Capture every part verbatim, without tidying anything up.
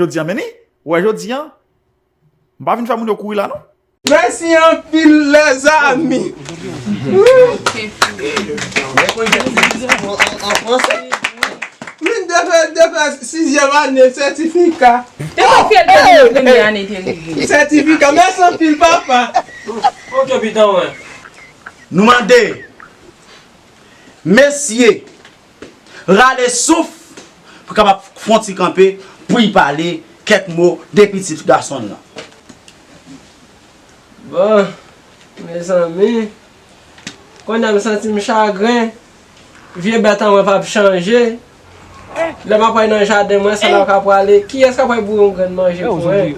Jodi a, men ni, ou wè jodi a, m pa vin fè moun yo kouri la, non. Mèsi anpil, lèzanmi. Mwen depi, depi sizyèm ane, sètifika. Te konfye l te rive premye ane te rive. Sètifika, mèsi anpil, papa. Ok, pitan, wè. Nou mande mesye rale souf pou kapab fè yon ti kanpe pou y pale kèk mo de pitit gason l lan. Bon, mezanmi, kounye a m santi m chagren. Vye bèt an mwen p ap chanje. Lè m ap pral nan jaden mwen, se la w ka prale. Kiyès k ap pral boure yon grenn manje pou mwen?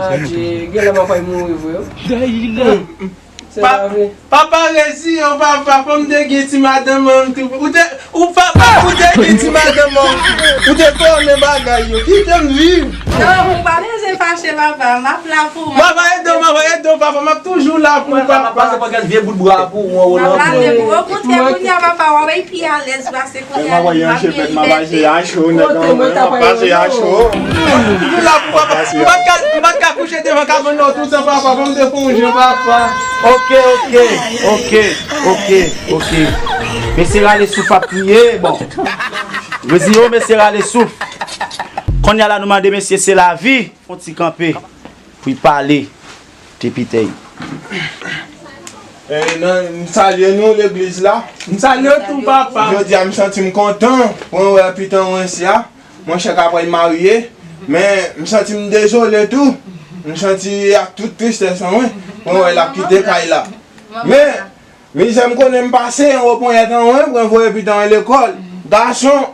Adje, genlè m ap pral mouri vre, wi. Hmm. Se pa vre. Papa resi yo, papa, fò m te gen ti madanm an tou. Ou te, ou papa, ou te gen ti madanm an. Ou te konnen bagay yo. Kite m viv. Non, ou pa bezwen fache, papa. M ap la pou ou. Papa, ede m, papa, ede m, papa. M ap toujou la pou ou, papa. Pase pa gad vye bout bwa pou ou, ou nan. M ap la pou ou. Okontrè, kounye a, papa, w ap pi alèz pase kounye a. M ap pase a cho, nèg an, m ap pase a cho. M toujou la pou papa. M pa ka, m pa ka kouche devan kabann nan tout tan, papa. Fò m te fè yon jan, papa. Ok, ok, ok, ok, ok. Mesye rale souf ap kriye, bon. Rezi yo, mesye rale souf. Kounye a la, nou mande mesye se lavi. Fè yon ti kanpe pou y pale. Te pitèy. Eh, nan, m salye nou, legliz la. M salye w tou, papa. Jodi a, m santi m kontan pou mwen wè pitan mwen si a. Monchè k ap pral marye. Men, m santi m dezole tou. M santi ak tout tristès an mwen pou mwen wè l ap kite kay la. Men, mizè m konnen m pase, anwo ponyèt an mwen, pou mwen voye pitan mwen lekòl. Gason,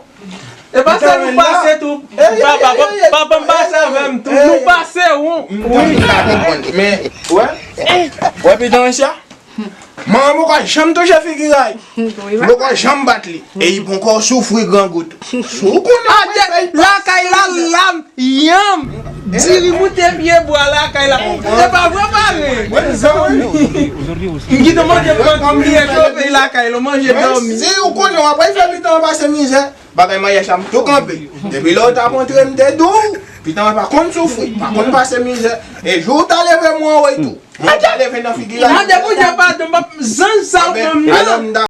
E pa sa nou pase tou. Papa, papa, papa m pase avè m tou. Nou pase won. Wi. M pa konprann. Men, wè. Wè, pitan mesye a? Manman poko janm touche figi a. Li poko janm bat li. E li poko soufri grangou tou. Si w konnen. Adje, lakay la, lam, yanm. Diri moute pye bwa lakay la. E pa vre, pare. M kite manje pran kòm li e chofe lakay la, manje dòmi. Si w konnen w ap fè pitan pase mizè. Bagay maryaj la, m tou kanpe. Depi lè w t ap antre, m te di w, pitan pa konn soufri, pa konn pase mizè. E jou w ta leve m anwo tou. Mwen ta leve nan figi la. Mande Bondye padon, m p ap zanj sa w ban m nan.